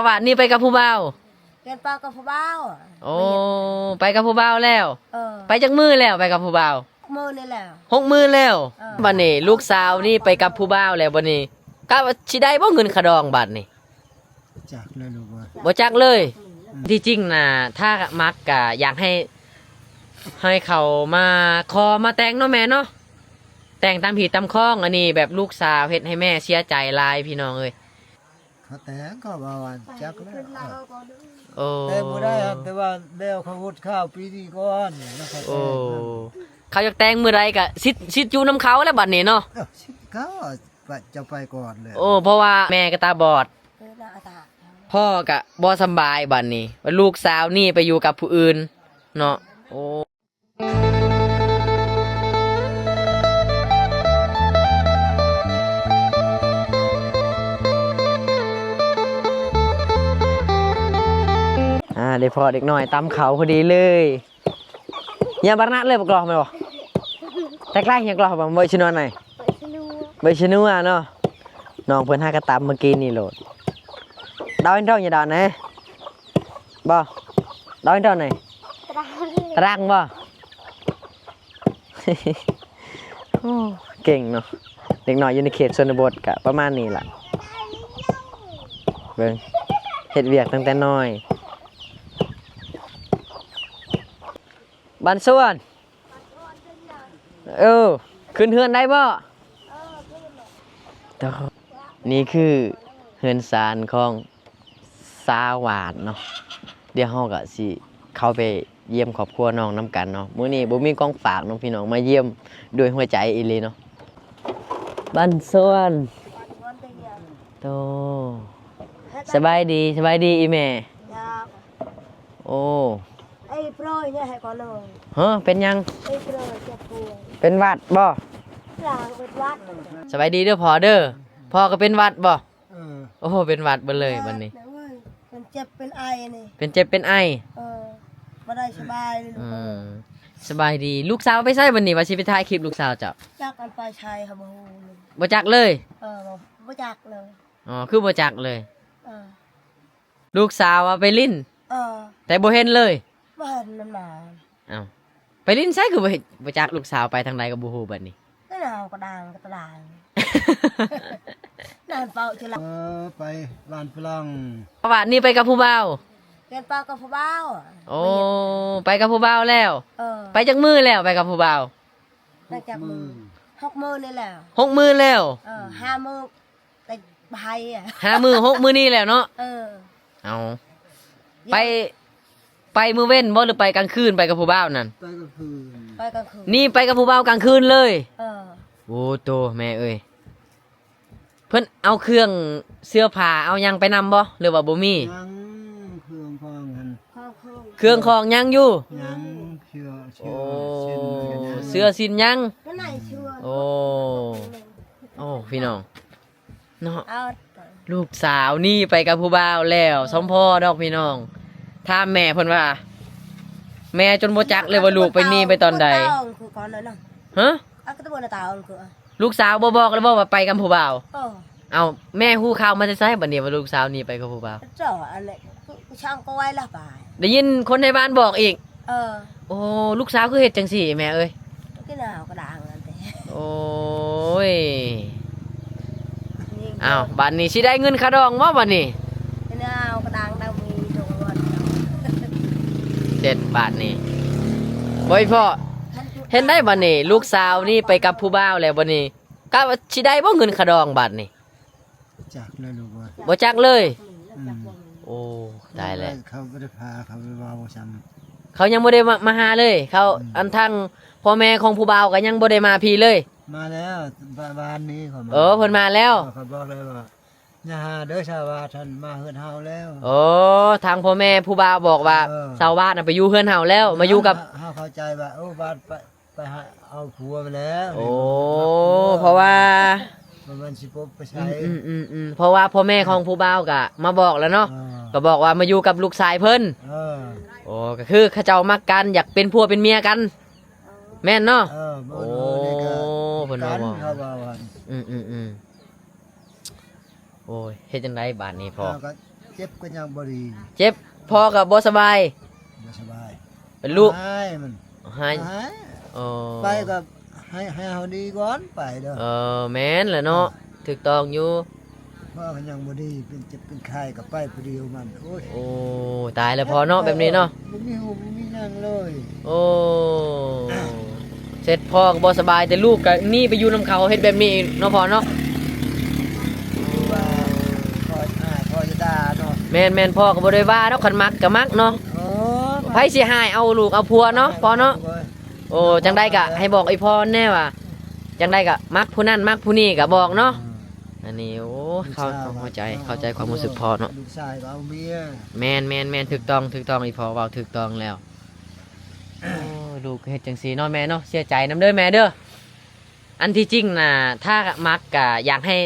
ປະຫວັດນີ້ໄປກັບຜູ້ບ່າວ? ແມ່ນ ໄປກັບຜູ້ບ່າວ. ໂອ້ ໄປກັບຜູ້ບ່າວແລ້ວ? ເອີ ໄປຈັກມື້ແລ້ວ ໄປກັບຜູ້ບ່າວ? ຫົກມື້ນີ້ແລ້ວ. ຫົກມື້ແລ້ວ? ເອີ ບັດນີ້ລູກສາວນີ້ໄປກັບຜູ້ບ່າວແລ້ວ ບັດນີ້ກະຊິໄດ້ບໍ່ເງິນຄ່າດອງບັດນີ້? ຈັກແລ້ວລູກເອີຍ. ບໍ່ຈັກເລີຍ? ອືມ ທີ່ຈິງນະ ຖ້າມັກກະຢາກໃຫ້ ໃຫ້ເຂົາມາຂໍມາແຕ່ງເນາະແມ່ເນາະ, ແຕ່ງຕາມຮີດຕາມຄອງ. ອັນນີ້ແບບລູກສາວເຮັດໃຫ້ແມ່ເສຍໃຈຫຼາຍພີ່ນ້ອງເອີຍ. ເຂົາແຕ່ງ ເຂົາວ່າວ່າຈັກແລ້ວ. ໂອ້ ແຕ່ງບໍ່ໄດ້ ແຕ່ວ່າແລ້ວເຂົາຫົດຂ່າວປີນີ້ກ່ອນ ແລ້ວເຂົາແຕ່ງ. ໂອ້ ເຂົາຢາກແຕ່ງມື້ໃດກະສິດ ສິດຢູ່ນຳເຂົາແລ້ວບັດນີ້ເນາະ. ເອີ ສິດເຂົາ ເຈົ້າໄປກ່ອນແລ້ວ. ໂອ້ ເພາະວ່າແມ່ກະຕາບອດ ເອີ ໜ້າຕາ ພໍ່ກະບໍ່ສຳບາຍບັດນີ້ ລູກສາວໜີໄປຢູ່ກັບຜູ້ອື່ນເນາະ. ໂອ້ ອ່າ ໄດ້ພໍ້ເດັກນ້ອຍຕຳເຂົ້າພໍດີເລີຍ. ຍາມບາລະນະເລີຍບໍ່ກອແມ່ນບໍ່? ແຕ່ໄກຍາມກອບໍ່ເບິ່ງຊິນອນໄນ? ເບິ່ງຊິນອນເນາະ. ນ້ອງເພິ່ນຫາກະຕຳມື້ກີ້ນີ້ໂລດ. ດາວເຫັນທ້ອງ ຍາດາວນະ? ບໍ່ ດາວເຫັນທ້ອງໄນ? ຕະລັງ ຕະລັງບໍ່? ໂອ້ ເກັ່ງເນາະ. ເດັກນ້ອຍຢູ່ໃນເຂດຊົນນະບົດກະປະມານນີ້ລະ. ເບິ່ງ ເຮັດວຽກຕັ້ງແຕ່ນ້ອຍ. ບ້ານສວນ ເອີ ຂຶ້ນເຮືອນໄດ້ບໍ່? ນີ້ຄືເຮືອນຊານຂອງຊາວບ້ານເນາະ. ດຽວເຮົາກະຊິເຂົ້າໄປຢ້ຽມຄອບຄົວນ້ອງນຳກັນເນາະ. ມື້ນີ້ບໍ່ມີຂອງຝາກເນາະພີ່ນ້ອງ, ມາຢ້ຽມດ້ວຍຫົວໃຈອີ່ຫຼີເນາະ. ບ້ານສວນ ໂຕ ສະບາຍດີ ສະບາຍດີອີ່ແມ່. ໂອ້ ເປັນຫຍັງ? ເປັນຫວັດບໍ່? ສະບາຍດີເດີພໍ່ເດີ. ພໍ່ກະເປັນຫວັດບໍ່? ເອີ ໂອ້ ເປັນຫວັດເບິດເລີຍບັດນີ້. ເປັນເຈັບເປັນໄອນີ້ ເປັນເຈັບເປັນໄອ. ເອີ ບໍ່ໄດ້ສະບາຍເລີຍ. ອືມ ສະບາຍດີ. ລູກສາວໄປໃສບັດນີ້? ວ່າຊິໄປຖ່າຍຄລິບລູກສາວເຈົ້າ. ຈັກ ອັນໄປໃສ ເຮົາບໍ່ຮູ້ເລີຍ. ບໍ່ຈັກເລີຍ? ເອີ ບໍ່ ບໍ່ຈັກເລີຍ. ອໍ ຄືບໍ່ຈັກເລີຍ? ເອີ ລູກສາວວ່າໄປຫຼິ້ນ ເອີ ແຕ່ບໍ່ເຫັນເລີຍ. ບໍ່ເຫັນມັນມາ. ເອົ້າ ໄປຫຼິ້ນໃສຄືບໍ່ເຫັນ ບໍ່ຈັກລູກສາວໄປທາງໃດກະບໍ່ຮູ້ບັດນີ້. ກະເຮົາກະດ່າງກະຕະຫຼາງ ນັ້ນເປົ່າຈະລະ. ເອີ ໄປບ້ານຝຣັ່ງ. ປະຫວັດນີ້ໄປກັບຜູ້ບ່າວ? ແມ່ນ ໄປກັບຜູ້ບ່າວ. ໂອ້ ໄປກັບຜູ້ບ່າວແລ້ວ? ເອີ ໄປຈັກມື້ແລ້ວ ໄປກັບຜູ້ບ່າວ? ໄປຈັກມື້? ຫົກມື້ນີ້ແລ້ວ. ຫົກມື້ແລ້ວ? ເອີ ຫ້າມື້ ແຕ່ບໍ່ໃຫ້ອະ ຫ້າມື້ ຫົກມື້ນີ້ແລ້ວເນາະ. ເອີ ເອົາ ໄປ ໄປມື້ເວັນບໍ່ ຫຼືໄປກາງຄືນ ໄປກັບຜູ້ບ່າວນັ້ນ? ໄປກາງຄືນ. ໄປກາງຄືນ. ນີ້ໄປກັບຜູ້ບ່າວກາງຄືນເລີຍ? ເອີ ໂອ້ໂຕ ແມ່ເອີຍ. ເພິ່ນເອົາເຄື່ອງເສື້ອຜ້າເອົາຫຍັງໄປນຳບໍ່ ຫຼືວ່າບໍ່ມີ? ຍັງ ເຄື່ອງຂອງຫັ້ນ ເຄື່ອງຂອງຍັງຢູ່? ຍັງ ເສື້ອ ເສື້ອ ໂອ້ ສິ້ນຍັງ ເສື້ອສິ້ນຍັງ. ໂອ້ ໂອ້ ພີ່ນ້ອງ ເນາະ ລູກສາວໜີໄປກັບຜູ້ບ່າວແລ້ວ ສົມພໍ້ດອກພີ່ນ້ອງ. ຖາມແມ່ເພິ່ນວ່າ ແມ່ຈົນບໍ່ຈັກເລີຍວ່າລູກໄປໜີໄປຕອນໃດ. ຮະ? ລູກສາວບໍ່ບອກເລີຍບໍ່ວ່າໄປກັບຜູ້ບ່າວ? ເອີ ເອົ້າ ແມ່ຮູ້ຂ່າວມາແຕ່ໃສບັດນີ້ວ່າລູກສາວໜີໄປກັບຜູ້ບ່າວ? ໄດ້ຍິນຄົນໃນບ້ານບອກອີກ? ເອີ ໂອ້ ລູກສາວຄືເຮັດຈັ່ງຊີ້ແມ່ເອີຍ? ໂອ້ຍ ອ້າວ ບັດນີ້ຊິໄດ້ເງິນຄ່າດອງບໍ່ບັດນີ້? ເຈັດບາດນີ້ ບໍ່ອີ່ພໍ່ ເຫັນໄດ້ບັດນີ້ ລູກສາວນີ້ໄປກັບຜູ້ບ່າວແລ້ວ ບັດນີ້ກະຊິໄດ້ບໍ່ເງິນຄ່າດອງບັດນີ້? ຈັກແລ້ວລູກເອີຍ ບໍ່ຈັກເລີຍ. ອືມ ໂອ້ ຕາຍແລ້ວ ເຂົາບໍ່ໄດ້ພາເຂົາໄປເວົ້າຊ້ຳ ເຂົາຍັງບໍ່ໄດ້ມາ ມາຫາເລີຍ ເຂົາ ອືມ ອັນທາງພໍ່ແມ່ຂອງຜູ້ບ່າວກະຍັງບໍ່ໄດ້ມາພີ້ເລີຍ. ມາແລ້ວ ວານນີ້ເຂົາມາ ເອີ ເພິ່ນມາແລ້ວ ເຂົາບອກແລ້ວວ່າ ຢ່າຫາເດີ ຊາວບ້ານມາເຮືອນເຮົາແລ້ວ. ໂອ້ ທາງພໍ່ແມ່ຜູ້ບ່າວບອກວ່າ ເອີ ຊາວບ້ານນະໄປຢູ່ເຮືອນເຮົາແລ້ວ ມາຢູ່ກັບ ເຮົາເຂົ້າໃຈວ່າ ໂອ້ ບ້ານໄປ ໄປຫາເອົາຜົວໄປແລ້ວ. ໂອ້ ເພາະວ່າ ມັນຊິປົບໄປໃສ ອືມໆໆ ເພາະວ່າພໍ່ແມ່ຂອງຜູ້ບ່າວກະມາບອກແລ້ວເນາະ ເອີ ກະບອກວ່າມາຢູ່ກັບລູກຊາຍເພິ່ນ. ເອີ ໂອ້ ກະຄືເຂົາເຈົ້າມັກກັນ ຢາກເປັນຜົວເປັນເມຍກັນ ແມ່ນເນາະ? ເອີ ໂອ້ ເພິ່ນວ່າ ອືມໆໆ ໂອ້ຍ ເຮັດຈັ່ງໃດບາດນີ້ພໍ່? ເຮົາກະ ເຈັບກໍຍັງບໍ່ດີ. ເຈັບ ພໍ່ກໍບໍ່ສະບາຍ. ບໍ່ສະບາຍ. ເປັນລູກ ຫາຍມັນ ຫາຍ. ໂອ້ ໄປກໍໃຫ້ ໃຫ້ເຮົາດີກ່ອນໄປເດີ. ເອີ ແມ່ນແຫຼະເນາະ. ຖືກຕ້ອງຢູ່. ພໍ່ກໍຍັງບໍ່ດີ ເປັນເຈັບເປັນໄຂ້ກໍໄປຜູ້ດຽວມັນ. ໂອ້ຍ ໂອ້ ຕາຍແລ້ວພໍ່ເນາະ ແບບນີ້ເນາະ. ບໍ່ມີຫູບໍ່ມີຫຍັງເລີຍ. ໂອ້ ເສັດພໍ່ກໍບໍ່ສະບາຍ ແຕ່ລູກກໍໜີໄປຢູ່ນຳເຂົາ ເຮັດແບບນີ້ເນາະພໍ່ເນາະ. ຄືວ່າພໍ່ຈະ ພໍ່ຈະດ່າເນາະ. ແມ່ນໆ ພໍ່ກໍບໍ່ໄດ້ວ່າດອກ ຄັນມັກກໍມັກເນາະ. ໂອ້ ໃຜຊິຮ້າຍເອົາລູກເອົາຜົວເນາະພໍ່ເນາະ. ໂອ້ ຈັ່ງໃດກໍໃຫ້ບອກອີ່ພໍ່ແດ່ວ່າ ຈັ່ງໃດກໍມັກຜູ້ນັ້ນມັກຜູ້ນີ້ກໍບອກເນາະ. ອືມ ອັນນີ້ ໂອ້ ເຂົ້າ ເຂົ້າໃຈ ເຂົ້າໃຈຄວາມຮູ້ສຶກພໍ່ເນາະ. ລູກຊາຍກໍເອົາເມຍ. ແມ່ນໆໆ ຖືກຕ້ອງ ຖືກຕ້ອງ ອີ່ພໍ່ເວົ້າຖືກຕ້ອງແລ້ວ. ໂອ້ຍ ລູກເຮັດຈັ່ງຊີ້ເນາະແມ່ເນາະ. ເສຍໃຈນຳເດີແມ່ເດີ. ອັນທີ່ຈິງນະ ຖ້າມັກກະຢາກໃຫ້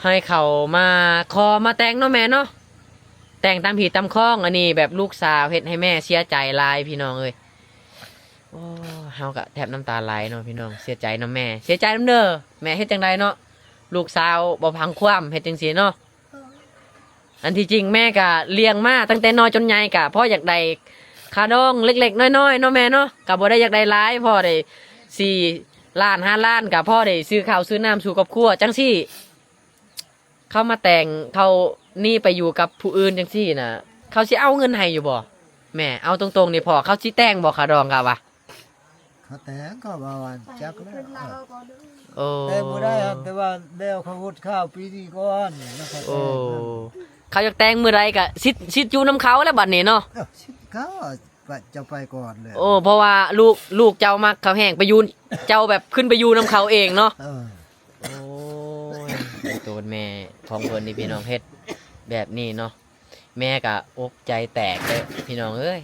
ໃຫ້ເຂົາມາຂໍມາແຕ່ງເນາະແມ່ເນາະ ແຕ່ງຕາມຮີດຕາມຄອງ. ອັນນີ້ແບບລູກສາວເຮັດໃຫ້ແມ່ເສຍໃຈຫຼາຍພີ່ນ້ອງເອີຍ. ໂອ້ ເຮົາກະແທບນ້ຳຕາໄຫຼເນາະພີ່ນ້ອງ. ເສຍໃຈນຳແມ່ ເສຍໃຈນຳເດີ. ແມ່ເຮັດຈັ່ງໃດເນາະ ລູກສາວບໍ່ຟັງຄວາມ ເຮັດຈັ່ງຊີ້ເນາະ. ອັນທີ່ຈິງແມ່ກະລ້ຽງມາຕັ້ງແຕ່ນ້ອຍຈົນໃຫຍ່ ກະພໍຢາກໄດ້ຄ່າດອງເລັກໆນ້ອຍໆເນາະແມ່ເນາະ. ກະບໍ່ໄດ້ຢາກໄດ້ຫຼາຍ ພໍໄດ້ສີ່ລ້ານຫ້າລ້ານ ກະພໍໄດ້ຊື້ເຂົ້າຊື້ນ້ຳສູ່ຄອບຄົວຈັ່ງຊີ້. ເຂົາມາແຕ່ງ ເຂົາໜີໄປຢູ່ກັບຜູ້ອື່ນຈັ່ງຊີ້ນະ ເຂົາຊິເອົາເງິນໃຫ້ຢູ່ບໍ່ແມ່? ເອົາຕົງໆນີ້ພໍ່ ເຂົາຊິແຕ່ງບໍ່ຄ່າດອງກະວ່າ? ເຂົາແຕ່ງກໍບໍ່ວ່າຈັກແລ້ວ. ໂອ້ ແຕ່ບໍ່ໄດ້ຫັ້ນ ແຕ່ວ່າແລ້ວເຂົາຫົດຂ່າວປີນີ້ກ່ອນ ແລ້ວເຂົາແຕ່ງ. ໂອ້ ເຂົາຢາກແຕ່ງມື້ໃດກະສິດ ສິດຢູ່ນຳເຂົາແລ້ວບັດນີ້ເນາະ. ເອີ ສິດເຂົາ ເຈົ້າໄປກ່ອນແລ້ວ. ໂອ້ ເພາະວ່າລູກ ລູກເຈົ້າມັກເຂົາແຮງ ໄປຢູ່ ເຈົ້າແບບຂຶ້ນໄປຢູ່ນຳເຂົາເອງເນາະ. ເອີ ໂອ້ຍ ໂຕນແມ່ຂອງເພິ່ນນີ້ພີ່ນ້ອງ ເຮັດແບບນີ້ເນາະ. ແມ່ກະອົກໃຈແຕກເດີພີ່ນ້ອງເອີຍ.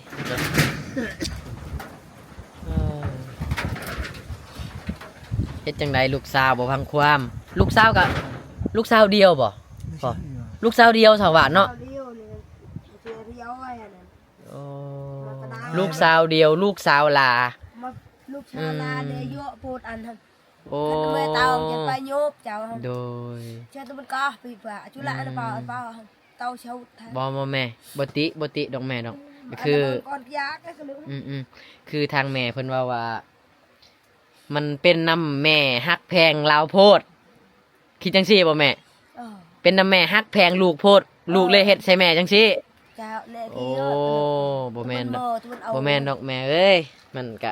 ເອີ ເຮັດຈັ່ງໃດ ລູກສາວບໍ່ຟັງຄວາມ. ລູກສາວກະ ລູກສາວດຽວບໍ່? ລູກສາວດຽວ ສາວຫວານເນາະ. ໂອ້ ລູກສາວດຽວ ລູກສາວຫຼ້າ. ລູກສາວຫຼ້າ ອືມ ເດຍໂຍໂພດອັນ ໂອ້ ຄັນແມ່ເຕົາຈະໄປໂຍບເຈົ້າ. ໂດຍ ເຈົ້າຕະມັນກໍປີປະຈຸລະອັນປາອັນປາເຕົາເຊົາ. ບໍ່ ບໍ່ແມ່ ບໍ່ຕິ ບໍ່ຕິດອກແມ່ດອກ. ອືມ ຄື ອັນນັ້ນມັນກ່ອນຢາກ ອືມໆ ຄືທາງແມ່ເພິ່ນເວົ້າວ່າ ມັນເປັນນຳແມ່ຮັກແພງລາວໂພດ. ຄິດຈັ່ງຊີ້ບໍ່ແມ່? ເອີ ເປັນນຳແມ່ຮັກແພງລູກໂພດ ເອີ ລູກເລີຍເຮັດໃສ່ແມ່ຈັ່ງຊີ້. ເຈົ້າແນ່. ໂອ້ ບໍ່ແມ່ນດອກ ບໍ່ແມ່ນດອກແມ່ເອີຍ. ມັນກະ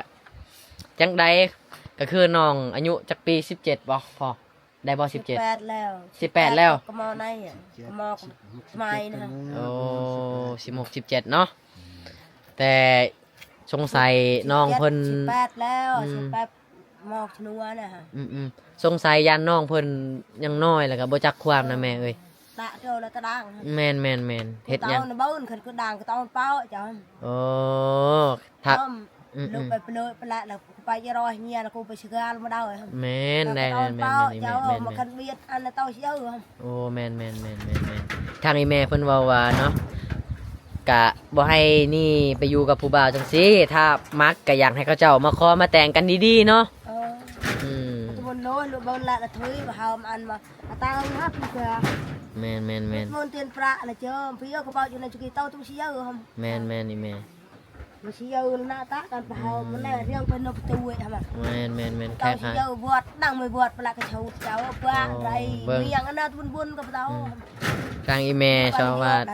ຈັ່ງໃດ ກະຄືນ້ອງອາຍຸຈັກປີ? ສິບເຈັດບໍ່ພໍ່? ໄດ້ບໍ່ ສິບເຈັດ? ສິບແປດແລ້ວ ສິບແປດແລ້ວ ກໍມໍໃນ ກໍມໍໄມ້ນະ. ໂອ້ ສິບຫົກ ສິບເຈັດເນາະ. ແຕ່ສົງໄສນ້ອງເພິ່ນ ສິບແປດແລ້ວ ອືມ ສິບແປດ ໝອກຊະນົວນະ. ອືມໆ ສົງໄສຢ້ານນ້ອງເພິ່ນຍັງນ້ອຍ ແລ້ວກໍບໍ່ຈັກຄວາມນະແມ່ເອີຍ. ຕະໂຕລະຕະດາງ. ແມ່ນໆໆ ເຮັດຫຍັງ? ເອົານະເບິ່ນ ຄັນຄືດາງກໍຕ້ອງເປົາເຈົ້າ. ໂອ້ ຖ້າ ອືມໆ ລົງໄປເປີດໄປລະ ແລ້ວໄປຢາລອຍເມຍ ແລ້ວກໍໄປຊະການບໍ່ໄດ້. ແມ່ນ ແລ້ວກໍຕ້ອງເປົາເຈົ້າ. ແມ່ນໆໆ ມາຄັນບຽດອັນລະເຕົ້າຊິເອີ. ໂອ້ ແມ່ນໆໆໆໆ. ທາງອີ່ແມ່ເພິ່ນເວົ້າວ່າເນາະ ກະບໍ່ໃຫ້ໜີໄປຢູ່ກັບຜູ້ບ່າວຈັ່ງຊີ້ ຖ້າມັກກະຢາກໃຫ້ເຂົາເຈົ້າມາຂໍມາແຕ່ງກັນດີໆເນາະ. ເອີ ອືມ ຕະບົນໂລຍ ລູກເບິ່ງລະລະທຸຍ ບໍ່ເຮົາອັນວ່າ ອາຕາງຮັບກະ ແມ່ນໆໆ ເງິນເດືອນພະລະເຈີ ພີ່ເອີ ກະເປົາຢູ່ໃນຈຸກີເຕົ້າຕຸຊິເອີ. ແມ່ນໆ ອີ່ແມ່ ມັນຊິເອີລະນະຕະກັນປະເຮົາ ອືມ ມັນແລະຮຽງເປັນນະປະຕູເອງຫັ້ນ. ແມ່ນໆໆ ເຕົ້າຊິເອີບວດ ດັງໄມ່ບວດປະລະກະເຊົາເຈົ້າປະໄດ້ ເບິ່ງ ມຽງອັນນະບຸນໆກັບເຕົ້າ. ອືມ ທາງອີ່ແມ່ຊາວບ້ານ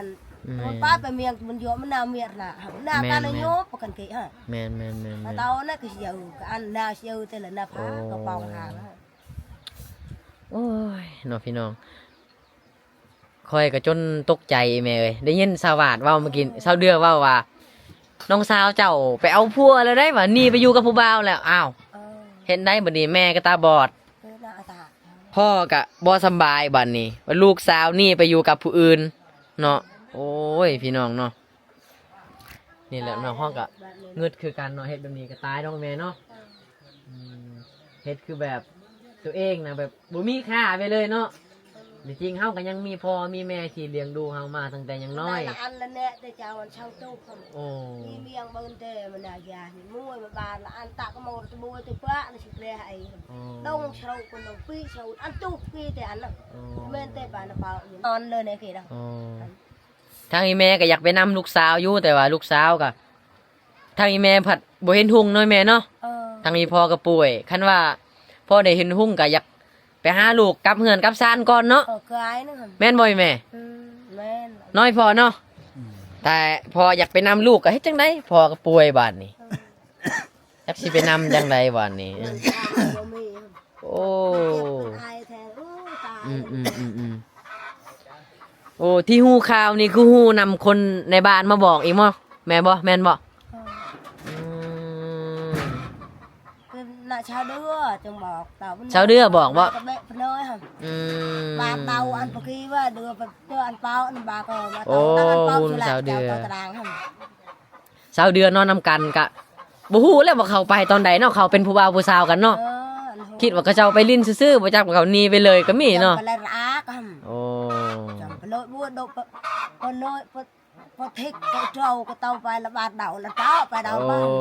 ມັນປະໄປມຽງມັນຢອກມັນນາວມຽນນະ ນາຕານະໂຍປະກັນເກະ. ແມ່ນໆໆໆ ເຕົ້ານະກະຊິເອີ ກະອັນນາຊິເອີແຕ່ລະນະພາກະປອງຫາ. ໂອ້ຍ ເນາະພີ່ນ້ອງ ຂ້ອຍກໍຈົນຕົກໃຈແມ່ເອີຍ ໄດ້ຍິນສາວຫວາດເວົ້າມື້ກີ້ ສາວເດືອເວົ້າວ່າ ນ້ອງສາວເຈົ້າໄປເອົາຜົວແລ້ວໄດ໋ ວ່າໜີໄປຢູ່ກັບຜູ້ບ່າວແລ້ວ. ອ້າວ ເອີ ເຮັດໃດບັດນີ້ ແມ່ກໍຕາບອດ ເອີ ໜ້າຕາ ພໍ່ກໍບໍ່ສຳບາຍບັດນີ້ ວ່າລູກສາວໜີໄປຢູ່ກັບຜູ້ອື່ນເນາະ. ໂອ້ຍ ພີ່ນ້ອງເນາະ. ນີ້ແຫຼະເນາະ ເຮົາກະງຶດຄືກັນເນາະ ເຮັດແບບນີ້ກະຕາຍດອກແມ່ເນາະ. ເອີ ອືມ ເຮັດຄືແບບຕົວເອງນະ ແບບບໍ່ມີຄ່າໄປເລີຍເນາະ. ເອີ ທີ່ຈິງເຮົາກະຍັງມີພໍ່ມີແມ່ທີ່ລ້ຽງດູເຮົາມາຕັ້ງແຕ່ຍັງນ້ອຍ ອັນລະແນະແຕ່ເຈົ້າອັນເຊົາຕຸກ. ໂອ້ ມີມຽງເບິ່ງແຕ່ມັນນາຢາມວຍມາບານລະອັນຕະກະໂມຕະໂບຍຕະປະລະຊິແປໃຫ້. ໂອ້ ດົງເຊົາຄົນດົງປີເຊົາອັນຕຸກປີແຕ່ອັນນະ. ໂອ້ ແມ່ນແຕ່ບານນະເປົາອອນເລີຍແນະເກດ. ໂອ້ ທາງອີ່ແມ່ກໍຢາກໄປນຳລູກສາວຢູ່ ແຕ່ວ່າລູກສາວກໍ ທາງອີ່ແມ່ພັດບໍ່ເຫັນຮຸ່ງເນາະແມ່ເນາະ. ເອີ ທາງອີ່ພໍ່ກໍປ່ວຍ. ຄັນວ່າພໍ່ໄດ້ເຫັນຮຸ່ງກໍຢາກໄປຫາລູກກັບເຮືອນກັບຊານກ່ອນເນາະ. ເອີ ຄືອ້າຍໜຶ່ງຫັ້ນ ແມ່ນບໍ່ອີ່ແມ່? ອືມ ແມ່ນ. ນ້ອຍພໍ່ເນາະ. ອືມ ແຕ່ພໍ່ຢາກໄປນຳລູກ ກໍເຮັດຈັ່ງໃດ? ພໍ່ກໍປ່ວຍບາດນີ້. ເອີ ຈັກຊິໄປນຳຈັ່ງໃດບາດນີ້. ເອີ ບໍ່ມີ. ໂອ້ ເຈັບມັນອາຍແທ້. ໂອ້ ຕາຍ. ອືມໆໆໆ. ໂອ້ ທີ່ຮູ້ຂ່າວນີ້ຄືຮູ້ນຳຄົນໃນບ້ານມາບອກອີກບໍ່? ແມ່ນບໍ່? ແມ່ນບໍ່? ເອີ ອືມ ເປັນນະຊາວເດືອຈຶ່ງບອກ. ຊາວເດືອບອກບໍ່? ກະແບະພະເນີຍຫັ້ນ. ອືມ ບາດເບົາອັນປະກີ້ວ່າເດືອໄປເຈີອັນເປົາອັນບາກໍມາ. ໂອ້ ຊາວເດືອ. ຊາວເດືອນອນນຳກັນກະບໍ່ຮູ້ແລ້ວວ່າເຂົາໄປຕອນໃດເນາະ. ເຂົາເປັນຜູ້ບ່າວຜູ້ສາວກັນເນາະ. ເອີ ຄິດວ່າເຂົາເຈົ້າໄປຫຼິ້ນຊື່ໆ ບໍ່ຈັກວ່າເຂົາໜີໄປເລີຍກໍມີເນາະ. ໂອ້ ຈຳໄປເລີຍ ບໍ່ດົບ ປະເນີຍ ປະ ປະເທັກ ປະເຈົ້າ ກໍເຕົ້າໄປລະບາດເດົາ ລະເຕົ້າໄປເດົາມາ. ໂອ້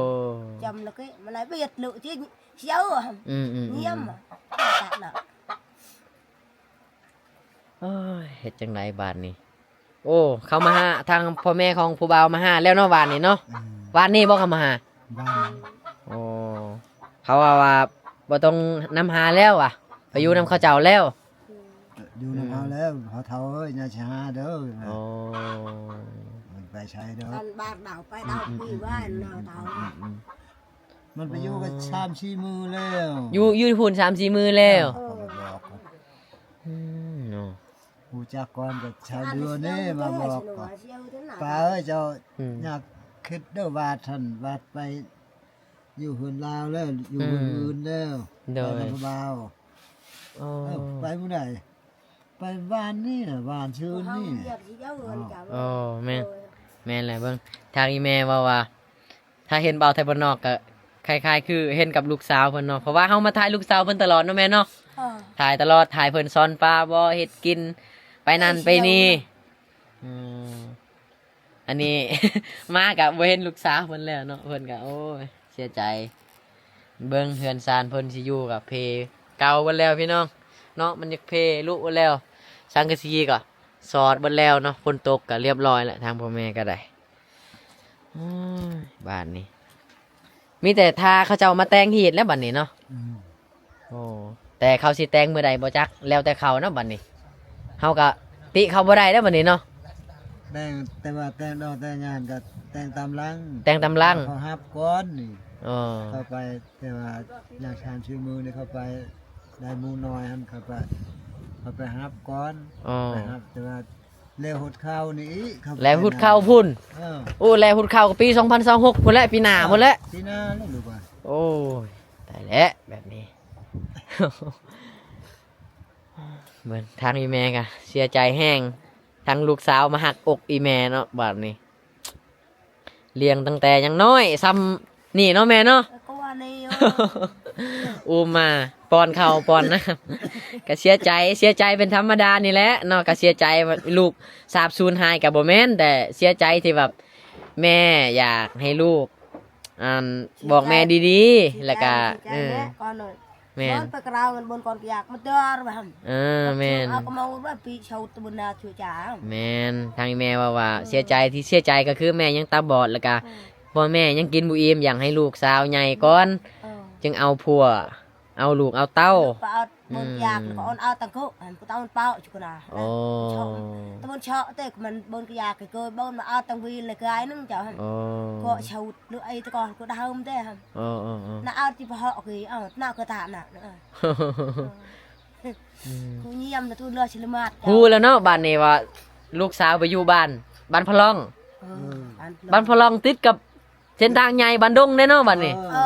ຈຳລະກິ ມັນລະບຽດເລີຍທີ່ເຊົາ. ອືມໆໆ ງຽມ ໂອ້ຍ ເຮັດຈັ່ງໃດບາດນີ້? ໂອ້ ເຂົາມາຫາ ທາງພໍ່ແມ່ຂອງຜູ້ບ່າວມາຫາແລ້ວເນາະ ວານນີ້ເນາະ. ອືມ ວານນີ້ບໍ່ເຂົາມາຫາ? ວານ. ໂອ້ ເຂົາວ່າ ວ່າບໍ່ຕ້ອງນຳຫາແລ້ວວ່າ ໄປຢູ່ນຳເຂົາເຈົ້າແລ້ວ. ອືມ ຢູ່ນຳເຮົາແລ້ວ ພໍ່ເຖົ້າເອີຍ ຢ່າຊິຫາເດີ. ໂອ້ ມັນໄປໃສເດີ ອັນບາດເດົາໄປເດົາ ອືມໆໆ ປີວ່າເນາະ ເຖົ້າ. ອືມໆ ມັນໄປຢູ່ກັນ ອໍ ສາມສີ່ມື້ແລ້ວ ຢູ່ ຢູ່ພຸ້ນສາມສີ່ມື້ແລ້ວ. ເອີ ເຂົາບອກ ອືມ ເນາະ ຮູ້ຈັກກ່ອນກໍຊາວເດືອນນີ້ມາບອກ. ປ້າເອີຍ ເຈົ້າ ອືມ ຢ່າຄິດເດີ ວ່າທ່ານວ່າໄປຢູ່ເຮືອນລາວແລ້ວ ຢູ່ ອືມ ເຮືອນອື່ນແລ້ວ. ໂດຍ ໄປນຳຜູ້ບ່າວ. ອໍ ເອີ ໄປມື້ໃດ? ໄປວານນີ້ນະ ວານຊືນນີ້. ອໍ ແມ່ນ ໂດຍ ແມ່ນແຫຼະ. ເບິ່ງ ທາງອີ່ແມ່ເວົ້າວ່າ ຖ້າເຫັນບ່າວໄທບ້ານນອກກໍຄ້າຍໆຄືເຫັນກັບລູກສາວເພິ່ນເນາະ ເພາະວ່າເຮົາມາຖ່າຍລູກສາວເພິ່ນຕະຫຼອດເນາະແມ່ເນາະ. ເອີ ຖ່າຍຕະຫຼອດ ຖ່າຍເພິ່ນຊ້ອນປາບໍ ເຮັດກິນ ໄປນັ້ນໄປນີ້. ອືມ ອັນນີ້ ມາກໍບໍ່ເຫັນລູກສາວເພິ່ນແລ້ວເນາະ ເພິ່ນກໍ ໂອ້ຍ ເສຍໃຈ. ເບິ່ງເຮືອນຊານເພິ່ນຊິຢູ່ກໍເພເກົ່າເບິດແລ້ວພີ່ນ້ອງເນາະ ມັນຢາກເພລຸເບິດແລ້ວ. ສັງກະສີກໍສອດເບິດແລ້ວເນາະ ຝົນຕົກກໍລຽບຮ້ອຍແລ້ວ ທາງພໍ່ແມ່ກໍໄດ້. ໂອ້ຍ ບາດນີ້ມີແຕ່ຖ້າເຂົາເຈົ້າມາແຕ່ງຮີດແລ້ວບາດນີ້ເນາະ. ອືມ ໂອ້ ແຕ່ເຂົາຊິແຕ່ງມື້ໃດບໍ່ຈັກ ແລ້ວແຕ່ເຂົາເນາະ. ບາດນີ້ເຮົາກໍຕິເຂົາບໍ່ໄດ້ແລ້ວບາດນີ້ເນາະ. ແຕ່ງ ແຕ່ວ່າແຕ່ງດອກແຕ່ງຫຍັງກໍແຕ່ງຕາມຫຼັງ ແຕ່ງຕາມຫຼັງ ເຂົາຮັບກ່ອນນີ້. ອໍ ເຂົ້າໄປ ແຕ່ວ່າຢ່າງຊານຊື່ມືນີ້ເຂົ້າໄປ ໄດ້ໝູ່ນ້ອຍຫັ້ນ ເຂົ້າໄປ ເຂົ້າໄປຮັບກ່ອນ. ອໍ ໄປຮັບ ແຕ່ວ່າແລ້ວຫົດເຂົ້ານີ້ອີກ ເຂົ້າໄປ ແລ້ວຫົດເຂົ້າພຸ້ນ. ເອີ ໂອ້ ແລ້ວຫົດເຂົ້າກໍປີສອງພັນຊາວຫົກພຸ້ນແຫຼະ ປີໜ້າພຸ້ນແຫຼະ ເອີ ປີໜ້າແລ້ວລູກວ່າ. ໂອ້ຍ ຕາຍແລ້ວແບບນີ້. ເບິ່ງທາງອີ່ແມ່ກໍເສຍໃຈແຮງ ທັງລູກສາວມາຫັກອົກອີ່ແມ່ເນາະ ບາດນີ້. ລ້ຽງຕັ້ງແຕ່ຍັງນ້ອຍຊ່ຳນີ້ເນາະແມ່ເນາະ ກໍວ່າແນວ ອຸມມາ ປ້ອນເຂົ້າປ້ອນນ້ຳ ກໍເສຍໃຈ ເສຍໃຈເປັນທຳມະດານີ້ແຫຼະເນາະ. ກໍເສຍໃຈວ່າລູກສາບສູນຫາຍກໍບໍ່ແມ່ນ ແຕ່ເສຍໃຈທີ່ແບບແມ່ຢາກໃຫ້ລູກ ອັນ ບອກແມ່ດີໆ ແລ້ວກໍ ເອີ ແມ່ນ ແມ່ນ ນອນໄປກະລາວກັນບົນກ່ອນກະຢາກມາເດີວ່າ ເອີ ແມ່ນ ເອົາກະເມົາວ່າປີເຊົາຕະບຸນນາຊ່ວຍຈາ. ແມ່ນ ທາງແມ່ເວົ້າວ່າ ເອີ ເສຍໃຈ ທີ່ເສຍໃຈກໍຄືແມ່ຍັງຕາບອດ ແລ້ວກະ ເອີ ພໍ່ແມ່ຍັງກິນບໍ່ອີ່ມ ຢາກໃຫ້ລູກສາວໃຫຍ່ກ່ອນ ເອີ ຈຶ່ງເອົາຜົວ ເອົາລູກເອົາເຕົ້າ. ເອົາບົນກະຢາກ ອືມ ແລ້ວກໍເອົາຕັງໂກ ອັນຜູ້ເຕົ້າມັນເປົາຈຸກະນາ. ໂອ້ ຕະບົນເຊາະເຕະມັນບົນກະຢາກ ກໍເກີຍບົນມາເອົາຕັງວີລ ແລ້ວກະອາຍໜຶ່ງເຈົ້າ. ໂອ້ ກໍເຊົາ ຫຼືໄອ້ຕະກອນກໍດາວເດ້ຫັ້ນ. ເອີໆໆ ນະອາດຊິບໍ່ເຫາະກີ ເອົານະກໍຕານະ. ເອີ ອືມ ຜູ້ຢ້ຽມນະຕູເລືອຊິລະໝາດ. ຮູ້ແລ້ວເນາະ ບາດນີ້ວ່າລູກສາວໄປຢູ່ບ້ານ ບ້ານພະລ່ອງ. ເອີ ບ້ານພະລ່ອງ ບ້ານພະລ່ອງຕິດກັບເສັ້ນທາງໃຫຍ່ບ້ານດົງເດ້ເນາະ ບາດນີ້. ເອີ ເອີ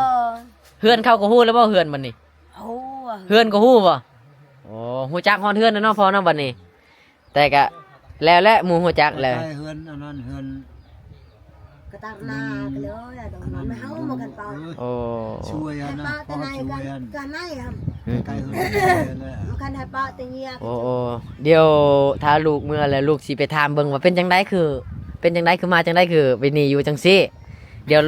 ເຮືອນເຂົາກໍຮູ້ແລ້ວບໍ່ ເຮືອນບາດນີ້? ຮູ້ ເຮືອນກໍຮູ້ບໍ່? ໂອ້ ຮູ້ຈັກຮອດເຮືອນແລ້ວເນາະພໍ່ເນາະ ບາດນີ້. ແຕ່ກະແລ້ວແຫຼະ ໝູ່ຮູ້ຈັກແລ້ວ ໃກ້ເຮືອນອັນນັ້ນ ເຮືອນກະຕັກນາ ອືມ ເລີຍ ອັນນັ້ນ ເຮົາມາກັນເປົ່າ. ໂອ້ ຊ່ວຍອັນນັ້ນ ໃຫ້ປ້າແຕ່ໃນກັນ ກັນໃນຫັ້ນ ໃກ້ເຮືອນແຫຼະ ມັນຄັນໃຫ້ປ້າແຕ່ເຍຍ. ໂອ້ ໂອ້ ດຽວຖ້າລູກເມືອແລ້ວ ລູກຊິໄປຖາມເບິ່ງວ່າເປັນຈັ່ງໃດ ຄື ເປັນຈັ່ງໃດ ຄືມາຈັ່ງໃດ ຄືໄປນີ້ຢູ່ຈັ່ງຊີ້. ດຽວ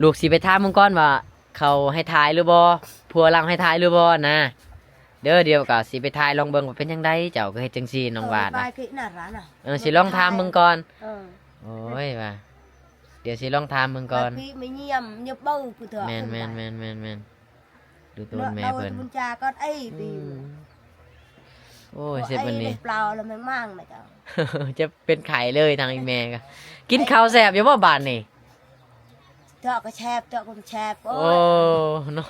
ລູກຊິໄປຖາມເບິ່ງກ່ອນວ່າ ເຂົາໃຫ້ຖ່າຍຫຼືບໍ່ ຜົວລາວໃຫ້ຖ່າຍຫຼືບໍ່ນະ. ເດີ ດຽວກໍຊິໄປຖ່າຍລອງເບິ່ງວ່າເປັນຈັ່ງໃດ ເຈົ້າຄືເຮັດຈັ່ງຊີ້ນ້ອງວາດ ເອີ ວ່າ ໄປກິນນະລະນະ ເອີ ຊິລອງຖາມເບິ່ງກ່ອນ ເອີ ໂອ້ຍ ວ່າ ດຽວຊິລອງຖາມເບິ່ງກ່ອນ ໄປພີ້ໄປຢ້ຽມ ຍາມເບິ່ງຜູ້ເຖົ້າ ແມ່ນໆໆໆ ດູຕົນແມ່ເພິ່ນ ບຸນຈາກໍໄອ້ ອືມ ໂອ້ຍ ເຈັບບັດນີ້ ເປົ່າລະແມງມັງນະເຈົ້າ ເຈັບເປັນໄຂ້ເລີຍທາງອີ່ແມ່ກໍ ກິນເຂົ້າແຊບຢູ່ບໍ່ບາດນີ້? ເທາະກໍແຊບ ເທາະກໍແຊບ ໂອ້ຍ ໂອ້ ເນາະ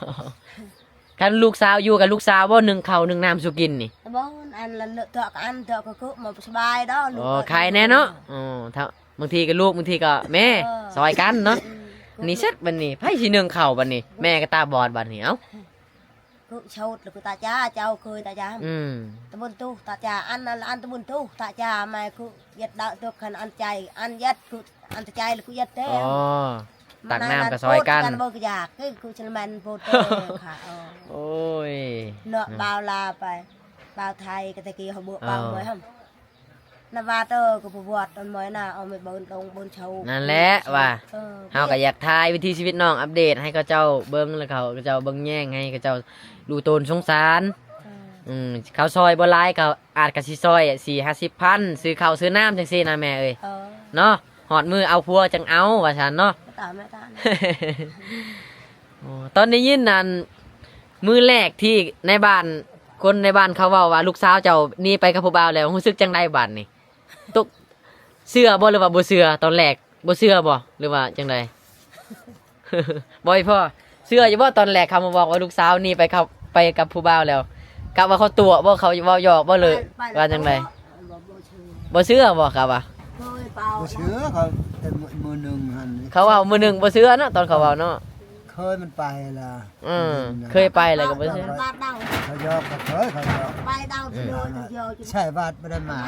ຄັນລູກສາວຢູ່ກັບລູກສາວບໍ່ ໜຶ້ງເຂົ້າໜຶ້ງນ້ຳສູ່ກິນນີ້ ບໍ່ ອັນລະເທາະກໍອັນ ເທາະກໍຄືມາສະບາຍດອກ ອໍ ໄຄແນ່ເນາະ ອໍ ເທາະ ບາງທີກໍລູກ ບາງທີກໍແມ່ ເອີ ຊ່ອຍກັນເນາະ ອືມ ນີ້ເສັດບັດນີ້ ໃຜຊິໜຶ້ງເຂົ້າບັດນີ້ ແມ່ກໍຕາບອດບັດນີ້ ເອົ້າ ຄືໂຊດລະຄືຕາຈາ ເຈົ້າເຄີຍຕາຈາ ອືມ ຕະບຸນຕຸຕາຈາ ອັນນັ້ນລະອັນຕະບຸນຕຸຕາຈາ ແມ່ຄືຢຽດດາວຕົກຄັນອັນໃຈ ອັນຢຽດຄື ອັນຕະໃຈລະຄືຢຽດແທ້ ອໍ ຕັກນ້ຳກໍຊ່ອຍກັນ ໂພດກັນບໍ່ຢາກ ຄືຊິແມ່ນໂພດແທ້ຄ່ະ ໂອ້ຍ ເນາະ ເນາະ ບ່າວລາວໄປ ບ່າວໄທກໍຕະກີ້ເຮົາເບາະ ເອີ ບ່າວມວຍຫັ້ນ ນະວ່າເຕີກໍບໍ່ວອດອັນມວຍນະ ເອົາໄປເບິ່ງຕົງເບິ່ງເຊົາ ນັ້ນແຫຼະວ່າ ເອີ ເຮົາກໍຢາກຖ່າຍວິຖີຊີວິດນ້ອງ ອັບເດດໃຫ້ເຂົາເຈົ້າເບິ່ງ ແລ້ວເຂົາເຈົ້າເບິ່ງແຍງ ໃຫ້ເຂົາເຈົ້າດູຕົນສົງສານ ເອີ ອືມ ເຂົາຊ່ອຍບໍ່ຫຼາຍ ເຂົາອາດກະຊິຊ່ອຍສີ່ຫ້າສິບພັນ ຊື້ເຂົ້າຊື້ນ້ຳຈັ່ງຊີ້ນະແມ່ເອີຍ ເອີ ເນາະ ຮອດມື້ເອົາຜົວຈັ່ງເອົາວ່າຊັ້ນເນາະ ຕາມແມ່ຕາມ ອໍ ຕອນໄດ້ຍິນອັນ ມື້ແລກທີ່ໃນບ້ານ ຄົນໃນບ້ານເຂົາເວົ້າວ່າລູກສາວເຈົ້າໜີໄປກັບຜູ້ບ່າວແລ້ວ ຮູ້ສຶກຈັ່ງໃດບາດນີ້? ຕົກ ເຊື່ອບໍ່ ຫຼືວ່າບໍ່ເຊື່ອ? ຕອນແລກບໍ່ເຊື່ອບໍ່ ຫຼືວ່າຈັ່ງໃດ? ບໍ່ອີ່ພໍ່ ເຊື່ອຢູ່ບໍ່ ຕອນແລກເຂົາມາບອກວ່າລູກສາວໜີໄປ ເຂົາໄປກັບຜູ້ບ່າວແລ້ວ ກະວ່າເຂົາຕົວະບໍ່ ເຂົາເວົ້າຢອກບໍ່ ຫຼືວ່າຈັ່ງໃດ? ບໍ່ເຊື່ອບໍ່ ກະວ່າ ບໍ່ເຊື່ອ ເຂົາ ແຕ່ມື້ໜຶ່ງຫັ້ນ ເຂົາເວົ້າມື້ໜຶ່ງບໍ່ເຊື່ອເນາະ ຕອນເຂົາເວົ້າເນາະ ເຄີຍມັນໄປລະ ເອີ ເຄີຍໄປແລ້ວກໍບໍ່ເຊື່ອ ເຂົາຢອກ ເຂົາເຄີຍ ເຂົາຢອກ ໄປດາວ ອືມ ໃສ່ບາດບໍ່ໄດ້ມາ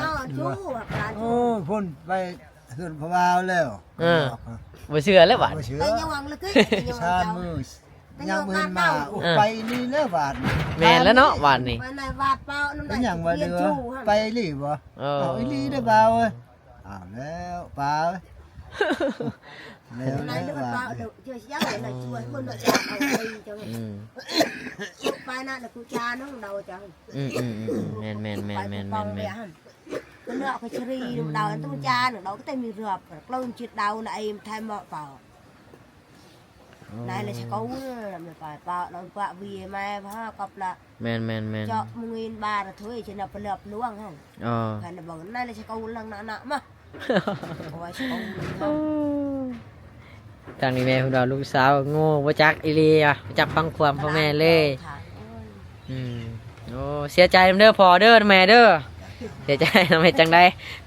ໂອ້ ພຸ້ນໄປເຮືອນຜູ້ບ່າວແລ້ວ ເອີ ບໍ່ເຊື່ອແລ້ວບາດ ບໍ່ເຊື່ອ ຊາມມື້ ຍັງບໍ່ເຫັນມາ ເອີ ໄປນີ້ແລ້ວບາດ ແມ່ນແລ້ວເນາະບາດນີ້ ໄປນະບາດເປົ່ານຳ ໄປຫຍັງວ່າເດີ ໄປອີ່ຫຼີບໍ່ ເອີ ເອົາອີ່ຫຼີເດີບ່າວເອີຍ ອ້າວແລ້ວປ້າເອີຍ ແລ້ວ ແລ້ວ ເອີ ອືມ ໄປນະລະກູຈານ້ອງດາວເຈົ້າ ອືມໆໆ ແມ່ນໆໆໆ ເນາະ ກໍຊະຣີດາວ ຕຸຈານ້ອງດາວ ກໍແຕ່ມີເຮືອບ ເກິ່າຈິດດາວນະ ໄອ້ໄທເມາະເປົ່າ ນາຍລະສະກອງ ແມ່ປ້າ ປ້າລອງປະວີແມ່ພາກັບລະ ແມ່ນໆໆ ເຈາະມືງີນບາລະຖ້ວຍ ຊະນະປະເລືອບລວງຫັ້ນ ອໍ ຄັນເບິ່ງນາຍລະສະກອງ ລັງນະນະມາ ໂອ້ຍ ທາງນີ້ແມ່ເພິ່ນວ່າລູກສາວໂງ່ ບໍ່ຈັກອີ່ຫຼີ ບໍ່ຈັກຟັງຄວາມພໍ່ແມ່ເລີຍ ອືມ ໂອ້ ເສຍໃຈນຳເດີພໍ່ເດີແມ່ເດີ ເສຍໃຈນຳ ເຮັດຈັ່ງໃດ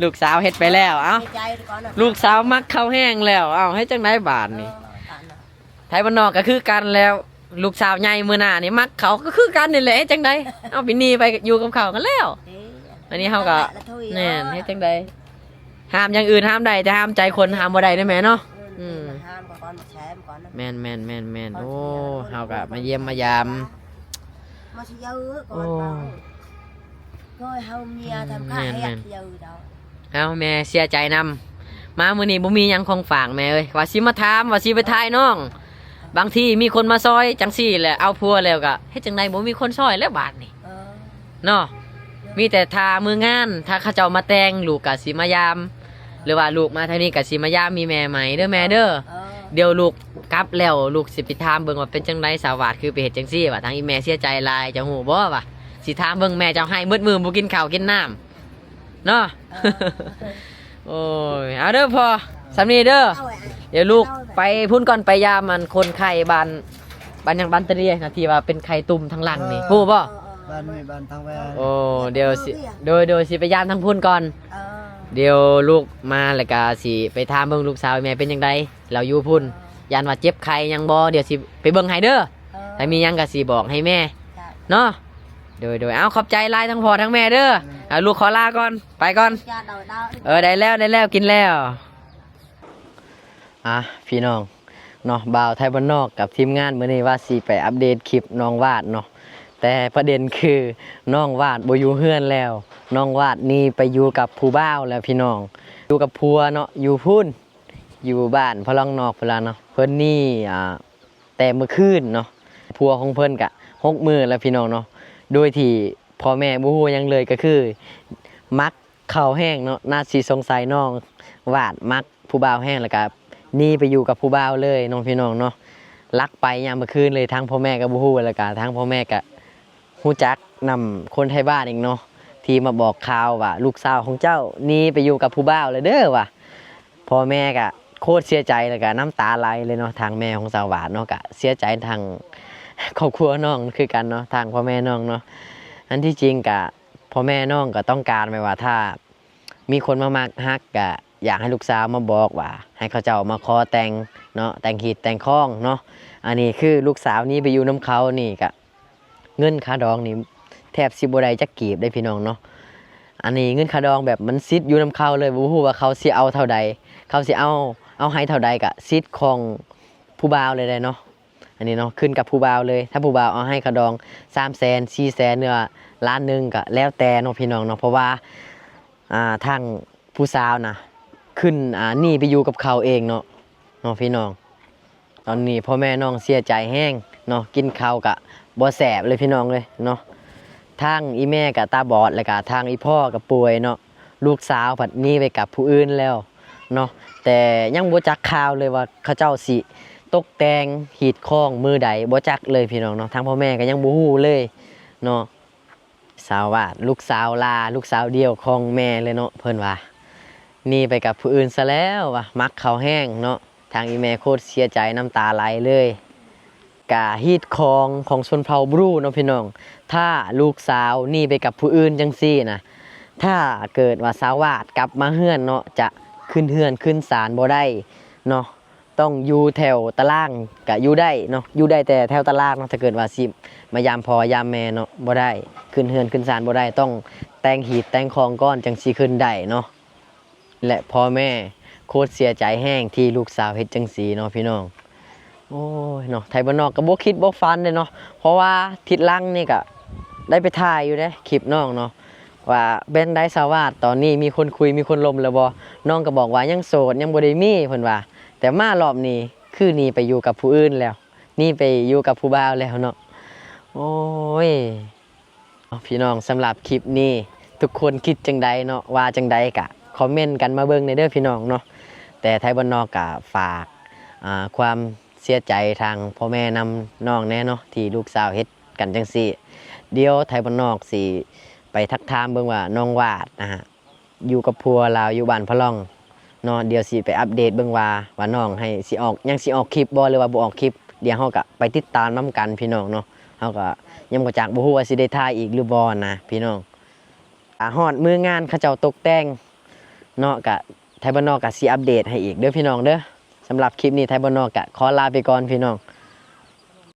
ລູກສາວເຮັດໄປແລ້ວ ເອົ້າ ລູກສາວມັກເຂົາແຮງແລ້ວ ເອົ້າ ເຮັດຈັ່ງໃດບາດນີ້ ໄທບ້ານນອກກໍຄືກັນແລ້ວ ລູກສາວໃຫຍ່ມື້ໜ້ານີ້ມັກເຂົາກໍຄືກັນນີ້ແຫຼະ ເຮັດຈັ່ງໃດ ເອົາໄປໜີໄປຢູ່ກັບເຂົາຫັ້ນແລ້ວ ອັນນີ້ເຮົາກໍ ແມ່ນ ເຮັດຈັ່ງໃດ ຫ້າມຢ່າງອື່ນຫ້າມໄດ້ ແຕ່ຫ້າມໃຈຄົນຫ້າມບໍ່ໄດ້ເດ້ແມ່ເນາະ ອືມ ແມ່ນໆໆໆ ໂອ້ ເຮົາກໍມາຢ້ຽມມາຢາມ ມາຊິເຢີກ່ອນ ໂອ້ ເຄີຍເຮົາເມຍທຳຂ້າແຮກເດີເຈົ້າ ເຮົາແມ່ເສຍໃຈນຳ ມາມື້ນີ້ບໍ່ມີຫຍັງຂອງຝາກແມ່ເອີຍ ວ່າຊິມາຖາມ ວ່າຊິໄປຖ່າຍນ້ອງ ບາງທີມີຄົນມາຊ່ອຍຈັ່ງຊີ້ແຫຼະ ເອົາຜົວແລ້ວກະເຮັດຈັ່ງໃດ ບໍ່ມີຄົນຊ່ອຍແລ້ວບາດນີ້ ເອີ ເນາະ ມີແຕ່ຖ້າມື້ງານ ຖ້າເຂົາເຈົ້າມາແຕ່ງ ລູກກະຊິມາຢາມ ຫຼືວ່າລູກມາທາງນີ້ກະຊິມາຢາມອີ່ແມ່ໃໝ່ເດີແມ່ເດີ ເອີ ດຽວລູກກັບແລ້ວ ລູກຊິໄປຖາມເບິ່ງວ່າເປັນຈັ່ງໃດ ສາວຫວາດຄືໄປເຮັດຈັ່ງຊີ້ ວ່າທາງອີ່ແມ່ເສຍໃຈຫຼາຍ ເຈົ້າຮູ້ບໍ່ວ່າ ຊິຖາມເບິ່ງແມ່ເຈົ້າໄຫ້ໝົດມື້ ບໍ່ກິນເຂົ້າກິນນ້ຳ ເນາະ ເອີ ໂອ້ຍ ເອົາເດີພໍ່ ສ່ຳນີ້ເດີ ດຽວລູກໄປພຸ້ນກ່ອນ ໄປຢາມອັນຄົນໄຂ້ບ້ານ ບ້ານຫຍັງ ບ້ານຕະເລຍນະ ທີ່ວ່າເປັນໄຂ້ຕຸ່ມທາງຫຼັງນີ້ ເອີ ຮູ້ບໍ່? ເອີ ບ້ານນີ້ ບ້ານທາງແວ ໂອ້ ດຽວຊິ ໂດຍ ໂດຍ ຊິໄປຢາມທາງພຸ້ນກ່ອນ ເອີ ດຽວລູກມາແລ້ວກະຊິໄປຖາມເບິ່ງລູກສາວແມ່ເປັນຈັ່ງໃດ ລາວຢູ່ພຸ້ນ ຢ້ານວ່າເຈັບໄຂ້ຫຍັງບໍ່ ດຽວຊິໄປເບິ່ງໃຫ້ເດີ ເອີ ຖ້າມີຫຍັງກໍຊິບອກໃຫ້ແມ່ ເນາະ ໂດຍໆ ເອົາ ຂອບໃຈຫຼາຍທັງພໍ່ທັງແມ່ເດີ ເອົາ ລູກຂໍລາກ່ອນ ໄປກ່ອນ ເອີ ໄດ້ແລ້ວ ໄດ້ແລ້ວ ກິນແລ້ວ ອ່ະ ພີ່ນ້ອງເນາະ ບ່າວໄທບ້ານນອກກັບທີມງານ ມື້ນີ້ວ່າຊິໄປອັບເດດຄລິບນ້ອງວາດເນາະ ແຕ່ປະເດັນຄືນ້ອງວາດບໍ່ຢູ່ເຮືອນແລ້ວ ນ້ອງວາດໜີໄປຢູ່ກັບຜູ້ບ່າວແລ້ວ ພີ່ນ້ອງ ຢູ່ກັບຜົວເນາະ ຢູ່ພຸ້ນ ຢູ່ບ້ານພະລອງນອກພຸ້ນລະເນາະ ເພິ່ນໜີ ອ່າ ແຕ່ມື້ຄືນເນາະ ຜົວຂອງເພິ່ນກະຫົກມື້ແລ້ວພີ່ນ້ອງເນາະ ໂດຍທີ່ພໍ່ແມ່ບໍ່ຮູ້ຫຍັງເລີຍ ກໍຄືມັກເຂົາແຮງເນາະ. ໜ້າຊິສົງໄສນ້ອງວາດມັກຜູ້ບ່າວແຮງ ແລ້ວກໍໜີໄປຢູ່ກັບຜູ້ບ່າວເລີຍເນາະ ພີ່ນ້ອງເນາະ. ລັກໄປຍາມມື້ຄືນເລີຍ ທາງພໍ່ແມ່ກໍບໍ່ຮູ້ ແລ້ວກໍທາງພໍ່ແມ່ກໍຮູ້ຈັກນຳຄົນໄທບ້ານອີກເນາະ ທີ່ມາບອກຂ່າວວ່າລູກສາວຂອງເຈົ້າໜີໄປຢູ່ກັບຜູ້ບ່າວແລ້ວເດີ້ວ່າ. ພໍ່ແມ່ກະໂຄດເສຍໃຈ ແລ້ວກະນ້ຳຕາໄຫຼເລີຍເນາະ. ທາງແມ່ຂອງສາວຫວາດເນາະ ກະເສຍໃຈທາງຄອບຄົວນ້ອງຄືກັນເນາະ ທາງພໍ່ແມ່ນ້ອງເນາະ. ອັນທີ່ຈິງກະພໍ່ແມ່ນ້ອງກະຕ້ອງການແບບວ່າ ຖ້າມີຄົນມາມັກຮັກ ກະຢາກໃຫ້ລູກສາວມາບອກວ່າ ໃຫ້ເຂົາເຈົ້າມາຂໍແຕ່ງເນາະ ແຕ່ງຮີດແຕ່ງຄອງເນາະ. ອັນນີ້ຄືລູກສາວໜີໄປຢູ່ນຳເຂົານີ້ກະ ເງິນຄ່າດອງນີ້ແທບຊິບໍ່ໄດ້ຈັກກີບເດ້ພີ່ນ້ອງເນາະ. ອັນນີ້ເງິນຄ່າດອງແບບມັນສິດຢູ່ນຳເຂົາເລີຍ ບໍ່ຮູ້ວ່າເຂົາຊິເອົາເທົ່າໃດ ເຂົາຊິເອົາ ເອົາໃຫ້ເທົ່າໃດກະສິດຂອງຜູ້ບ່າວເລີຍເດ້ເນາະ. ອັນນີ້ເນາະ ຂຶ້ນກັບຜູ້ບ່າວເລີຍ ຖ້າຜູ້ບ່າວເອົາໃຫ້ຄ່າດອງສາມແສນ ສີ່ແສນ ຫຼືວ່າລ້ານໜຶ່ງກະແລ້ວແຕ່ເນາະ ພີ່ນ້ອງເນາະ. ເພາະວ່າ ອ່າ ທາງຜູ້ສາວນະ ຂຶ້ນ ອ່າ ໜີໄປຢູ່ກັບເຂົາເອງເນາະ ເນາະ ພີ່ນ້ອງ. ຕອນນີ້ພໍ່ແມ່ນ້ອງເສຍໃຈແຮງເນາະ ກິນເຂົ້າກະບໍ່ແຊບເລີຍພີ່ນ້ອງເອີຍເນາະ. ທາງອີ່ແມ່ກະຕາບອດ ແລ້ວກະທາງອີ່ພໍ່ກະປ່ວຍເນາະ ລູກສາວພັດໜີໄປກັບຜູ້ອື່ນແລ້ວເນາະ. ແຕ່ຍັງບໍ່ຈັກຂ່າວເລີຍວ່າເຂົາເຈົ້າຊິຕົກແຕ່ງຮີດຄອງມື້ໃດ ບໍ່ຈັກເລີຍພີ່ນ້ອງເນາະ. ທາງພໍ່ແມ່ກະຍັງບໍ່ຮູ້ເລີຍເນາະ. ສາວຫວາດ ລູກສາວຫຼ້າ ລູກສາວດຽວຂອງແມ່ເລີຍເນາະ ເພິ່ນວ່າໜີໄປກັບຜູ້ອື່ນຊະແລ້ວວ່າ ມັກເຂົາແຮງເນາະ. ທາງອີ່ແມ່ໂຄດເສຍໃຈນ້ຳຕາໄຫຼເລີຍ. ກະຮີດຄອງຂອງຊົນເຜົ່າບຣູເນາະ ພີ່ນ້ອງ. ຖ້າລູກສາວໜີໄປກັບຜູ້ອື່ນຈັ່ງຊີ້ນະ ຖ້າເກີດວ່າສາວຫວາດກັບມາເຮືອນເນາະ ຈະຂຶ້ນເຮືອນຂຶ້ນຊານບໍ່ໄດ້ເນາະ. ຕ້ອງຢູ່ແຖວຕາລ່າງກະຢູ່ໄດ້ເນາະ ຢູ່ໄດ້ແຕ່ແຖວຕາລ່າງເນາະ. ຖ້າເກີດວ່າຊິມາຢາມພໍ່ຢາມແມ່ເນາະ ບໍ່ໄດ້ ຂຶ້ນເຮືອນຂຶ້ນຊານບໍ່ໄດ້ ຕ້ອງແຕ່ງຮີດແຕ່ງຄອງກ່ອນຈັ່ງຊິຂຶ້ນໄດ້ເນາະ. ແລະ ພໍ່ແມ່ໂຄດເສຍໃຈແຮງທີ່ລູກສາວເຮັດຈັ່ງຊີ້ເນາະ ພີ່ນ້ອງ. ໂອ້ຍເນາະ ໄທບ້ານນອກກໍບໍ່ຄິດບໍ່ຝັນເດ້ເນາະ. ເພາະວ່າທິດຫຼັງນີ້ກໍໄດ້ໄປຖ່າຍຢູ່ເດ້ ຄລິບນ້ອງເນາະ ວ່າເປັນໃດສາວຫວາດ ຕອນນີ້ມີຄົນຄຸຍມີຄົນລົມແລ້ວບໍ່? ນ້ອງກໍບອກວ່າຍັງໂສດ ຍັງບໍ່ໄດ້ມີ ເພິ່ນວ່າ. ແຕ່ມາລອບນີ້ຄືໜີໄປຢູ່ກັບຜູ້ອື່ນແລ້ວ ໜີໄປຢູ່ກັບຜູ້ບ່າວແລ້ວເນາະ. ໂອ້ຍ ພີ່ນ້ອງ ສຳລັບຄລິບນີ້ ທຸກຄົນຄິດຈັ່ງໃດເນາະ ວ່າຈັ່ງໃດກະຄອມເມັນກັນມາເບິ່ງແດ່ເດີ້ພີ່ນ້ອງເນາະ. ແຕ່ໄທບ້ານນອກກະຝາກ ອ່າ ຄວາມເສຍໃຈທາງພໍ່ແມ່ນຳນ້ອງແດ່ເນາະ ທີ່ລູກສາວເຮັດກັນຈັ່ງຊີ້. ດຽວໄທບ້ານນອກຊິໄປທັກຖາມເບິ່ງວ່ານ້ອງຫວາດນະ ຢູ່ກັບຜົວລາວຢູ່ບ້ານພະລ່ອງເນາະ. ດຽວຊິໄປອັບເດດເບິ່ງວ່າ ວ່ານ້ອງໃຫ້ຊິອອກ ຍັງຊິອອກຄລິບບໍ່ ຫຼືວ່າບໍ່ອອກຄລິບ. ດຽວເຮົາກະໄປຕິດຕາມນຳກັນພີ່ນ້ອງເນາະ. ເຮົາກະຍັງບໍ່ຈັກ ບໍ່ຮູ້ວ່າຊິໄດ້ຖ່າຍອີກຫຼືບໍ່ນະພີ່ນ້ອງ. ອາ ຮອດມື້ງານເຂົາເຈົ້າຕົກແຕ່ງເນາະ ກະໄທບ້ານນອກກະຊິອັບເດດໃຫ້ອີກເດີ້ພີ່ນ້ອງເດີ້. ສຳລັບຄລິບນີ້ໄທບ້ານນອກກະຂໍລາໄປກ່ອນພີ່ນ້ອງ.